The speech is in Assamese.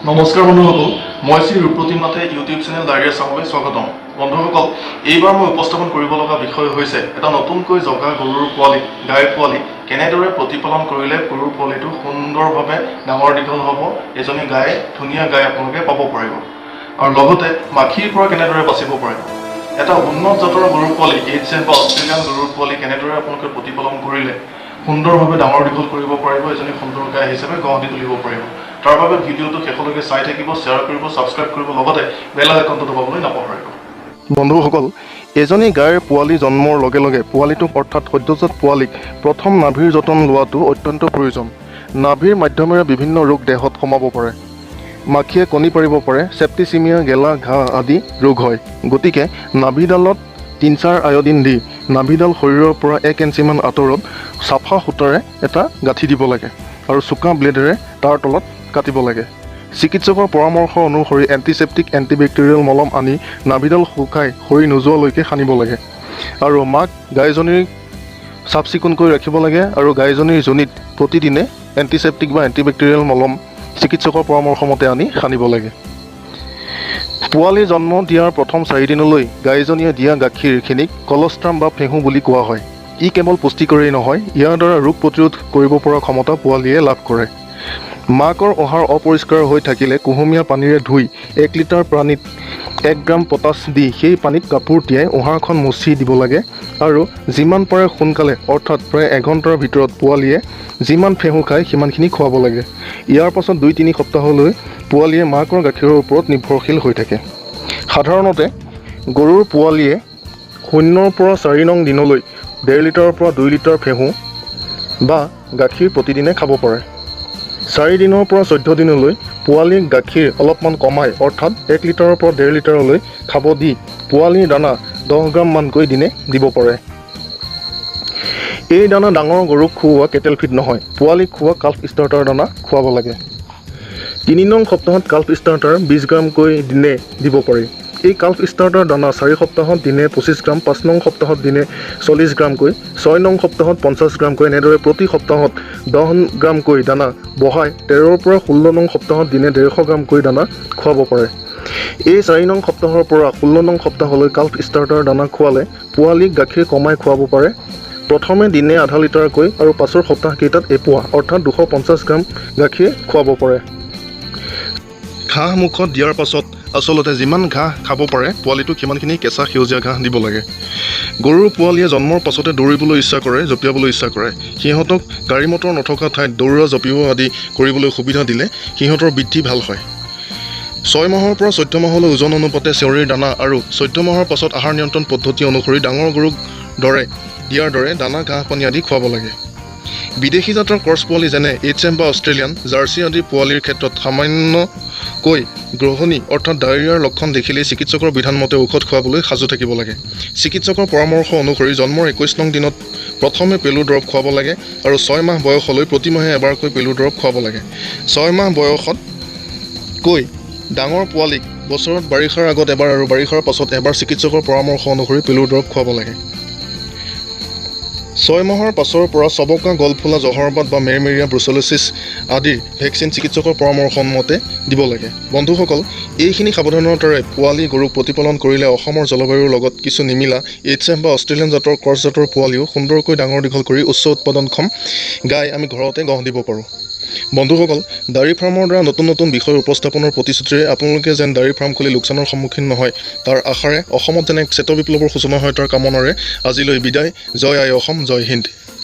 নমস্কাৰ বন্ধুসকল, মই শ্ৰী ৰূপজ্যোতি নাথে ইউটিউব চেনেল ডায়েৰী চাবলৈ স্বাগতম। বন্ধুসকল, এইবাৰ মই উপস্থাপন কৰিব লগা বিষয় হৈছে এটা নতুনকৈ জগা গৰুৰ পোৱালি, গাইৰ পোৱালি কেনেদৰে প্ৰতিপালন কৰিলে গৰুৰ পোৱালিটো সুন্দৰভাৱে ডাঙৰ দীঘল হ'ব, এজনী গাই, ধুনীয়া গাই আপোনালোকে পাব পাৰিব আৰু লগতে মাখিৰ পৰা কেনেদৰে বাচিব পাৰিব। এটা উন্নত জাতৰ গৰুৰ পোৱালি, এইচ এফ বা অষ্ট্ৰেলিয়ান গৰুৰ পোৱালি কেনেদৰে আপোনালোকে প্ৰতিপালন কৰিলে সুন্দৰভাৱে ডাঙৰ দীঘল কৰিব পাৰিব, এজনী সুন্দৰ গাই হিচাপে গঢ় দি তুলিব পাৰিব, তাৰ বাবে ভিডিঅ'টো শেষলৈকে চাই থাকিব, শ্বেয়াৰ কৰিব, ছাবস্ক্ৰাইব কৰিব, লগতে বেল আইকনটো দবাবলৈ নাপাহৰিব। বন্ধুসকল, এজনী গাইৰ পোৱালি জন্মৰ লগে লগে পোৱালিটোক, অৰ্থাৎ সদ্যজাত পোৱালিক প্ৰথম নাভিৰ যতন লোৱাটো অত্যন্ত প্ৰয়োজন। নাভিৰ মাধ্যমেৰে বিভিন্ন ৰোগ দেহত সোমাব পাৰে। মাখিয়ে কণী পাৰিব পাৰে, চেপ্টিচিমিয়া, গেলা ঘাঁ আদি ৰোগ হয়। গতিকে নাভিডালত টিংচাৰ আয়ডিন দি নাভিডাল শৰীৰৰ পৰা 1 ইঞ্চিমান আঁতৰত চাফা সূতাৰে এটা গাঁঠি দিব লাগে আৰু চোকা ব্লেডেৰে তাৰ তলত কাটিব লাগে। চিকিৎসকৰ পৰামৰ্শ অনুসৰি এণ্টিছেপ্টিক, এণ্টিবেক্টেৰিয়েল মলম আনি নাভিডাল শুকাই সৰি নোযোৱালৈকে সানিব লাগে আৰু মাক গাইজনীক চাফ চিকুণকৈ ৰাখিব লাগে আৰু গাইজনীৰ যোনিত প্ৰতিদিনে এণ্টিছেপ্টিক বা এণ্টিবেক্টেৰিয়েল মলম চিকিৎসকৰ পৰামৰ্শ মতে আনি সানিব লাগে। পোৱালি জন্ম দিয়াৰ প্ৰথম 4 দিনলৈ গাইজনীয়ে দিয়া গাখীৰখিনিক কলষ্ট্ৰাম বা ফেহু বুলি কোৱা হয়। ই কেৱল পুষ্টিকৰেই নহয়, ইয়াৰ দ্বাৰা ৰোগ প্ৰতিৰোধ কৰিব পৰা ক্ষমতা পোৱালিয়ে লাভ কৰে। মাকৰ ওহাৰ অপৰিষ্কাৰ হৈ থাকিলে কুহুমীয়া পানীৰে ধুই 1 লিটাৰ পানীত 1 গ্ৰাম পটাছ দি সেই পানীত কাপোৰ তিয়াই ওহাৰখন মুচি দিব লাগে আৰু যিমান পাৰে সোনকালে, অৰ্থাৎ প্ৰায় এঘণ্টাৰ ভিতৰত পোৱালিয়ে যিমান ফেহু খায় সিমানখিনি খুৱাব লাগে। ইয়াৰ পাছত 2-3 সপ্তাহলৈ পোৱালিয়ে মাকৰ গাখীৰৰ ওপৰত নিৰ্ভৰশীল হৈ থাকে। সাধাৰণতে গৰুৰ পোৱালিয়ে 0ৰ পৰা 4 নং দিনলৈ 1.5 লিটাৰৰ পৰা 2 লিটাৰ ফেহু বা গাখীৰ প্ৰতিদিনে খাব পাৰে। 4 দিনৰ পৰা 14 দিনলৈ পোৱালিক গাখীৰ অলপমান কমাই, অৰ্থাৎ 1 লিটাৰৰ পৰা 1.5 লিটাৰলৈ খাব দি পোৱালিৰ দানা 10 গ্ৰামমানকৈ দিনে দিব পাৰে। এই দানা ডাঙৰ গৰুক খুওৱা কেটেল ফিড নহয়, পোৱালিক খুওৱা কাল্ফ ষ্টাৰ্টাৰ দানা খুৱাব লাগে। 3 নং সপ্তাহত কাল্ফ ষ্টাৰ্টাৰ 20 গ্ৰামকৈ দিনে দিব পাৰি। এই কাল্ফ ষ্টাৰ্টাৰ দানা 4 সপ্তাহত দিনে 25 গ্ৰাম, 5 নং সপ্তাহত দিনে 40 গ্ৰামকৈ, 6 নং সপ্তাহত 50 গ্ৰামকৈ, এনেদৰে প্ৰতি সপ্তাহত 10 গ্ৰামকৈ দানা বঢ়াই 13ৰ পৰা 16 নং সপ্তাহত দিনে 150 গ্ৰামকৈ দানা খুৱাব পাৰে। এই 4 নং সপ্তাহৰ পৰা 16 নং সপ্তাহলৈ কাল্ফ ষ্টাৰ্টাৰ দানা খোৱালে পোৱালিক গাখীৰ কমাই খুৱাব পাৰে। প্ৰথমে দিনে আধা লিটাৰকৈ আৰু পাছৰ সপ্তাহকেইটাত এপোৱা, অৰ্থাৎ 250 গ্ৰাম গাখীৰ খুৱাব পাৰে। ঘাঁহ মুখত দিয়াৰ পাছত আচলতে যিমান ঘাঁহ খাব পাৰে পোৱালিটোক সিমানখিনি কেঁচা সেউজীয়া ঘাঁহ দিব লাগে। গৰুৰ পোৱালিয়ে জন্মৰ পাছতে দৌৰিবলৈ ইচ্ছা কৰে, জঁপিয়াবলৈ ইচ্ছা কৰে। সিহঁতক গাড়ী মটৰ নথকা ঠাইত দৌৰা, জঁপিওৱা আদি কৰিবলৈ সুবিধা দিলে সিহঁতৰ বৃদ্ধি ভাল হয়। 6 মাহৰ পৰা 14 মাহলৈ ওজন অনুপাতে চেউৰীৰ দানা আৰু 14 মাহৰ পাছত আহাৰ নিয়ন্ত্ৰণ পদ্ধতি অনুসৰি ডাঙৰ গৰুক দৰে দিয়াৰ দৰে দানা, ঘাঁহ, পানী আদি খুৱাব লাগে। বিদেশী জাতৰ ক্ৰছ পোৱালি, যেনে এইচ এফ বা অষ্ট্ৰেলিয়ান, জাৰ্চি আদি পোৱালিৰ ক্ষেত্ৰত সামান্যকৈ গ্ৰহণী, অৰ্থাৎ ডায়েৰিয়াৰ লক্ষণ দেখিলেই চিকিৎসকৰ বিধানমতে ঔষধ খুৱাবলৈ সাজু থাকিব লাগে। চিকিৎসকৰ পৰামৰ্শ অনুসৰি জন্মৰ 21 নং দিনত প্ৰথমে পেলুৰ দৰৱ খুৱাব লাগে আৰু 6 মাহ বয়সলৈ প্ৰতিমাহে এবাৰকৈ পেলুৰ দৰৱ খুৱাব লাগে। 6 মাহ বয়সতকৈ ডাঙৰ পোৱালিক বছৰত বাৰিষাৰ আগত এবাৰ আৰু বাৰিষাৰ পাছত এবাৰ চিকিৎসকৰ পৰামৰ্শ অনুসৰি পেলুৰ দৰৱ খুৱাব লাগে। 6 মাহৰ পাছৰ পৰা চবকা, গলফুলা, জহৰবাত বা মেৰমেৰীয়া, ব্ৰুচেল'ছিছ আদিৰ ভেকচিন চিকিৎসকৰ পৰামৰ্শ মতে দিব লাগে। বন্ধুসকল, এইখিনি সাৱধানতাৰে পোৱালি গৰুক প্ৰতিপালন কৰিলে অসমৰ জলবায়ুৰ লগত কিছু নিমিলা এইচ এফ বা অষ্ট্ৰেলিয়ান জাতৰ ক্ৰছ জাতৰ পোৱালিও সুন্দৰকৈ ডাঙৰ দীঘল কৰি উচ্চ উৎপাদনক্ষম গাই আমি ঘৰতে গঢ় দিব পাৰোঁ। বন্ধুসকল, ডায়েৰী ফাৰ্মৰ দ্বাৰা নতুন নতুন বিষয় উপস্থাপনৰ প্ৰতিশ্ৰুতিৰে আপোনালোকে যেন ডায়েৰী ফাৰ্ম খুলি লোকচানৰ সন্মুখীন নহয় তাৰ আশাৰে, অসমত যেন এক শ্বেত বিপ্লৱৰ সূচনা হয় তাৰ কামনাৰে আজিলৈ বিদায়। জয় আই অসম, জয় হিন্দ।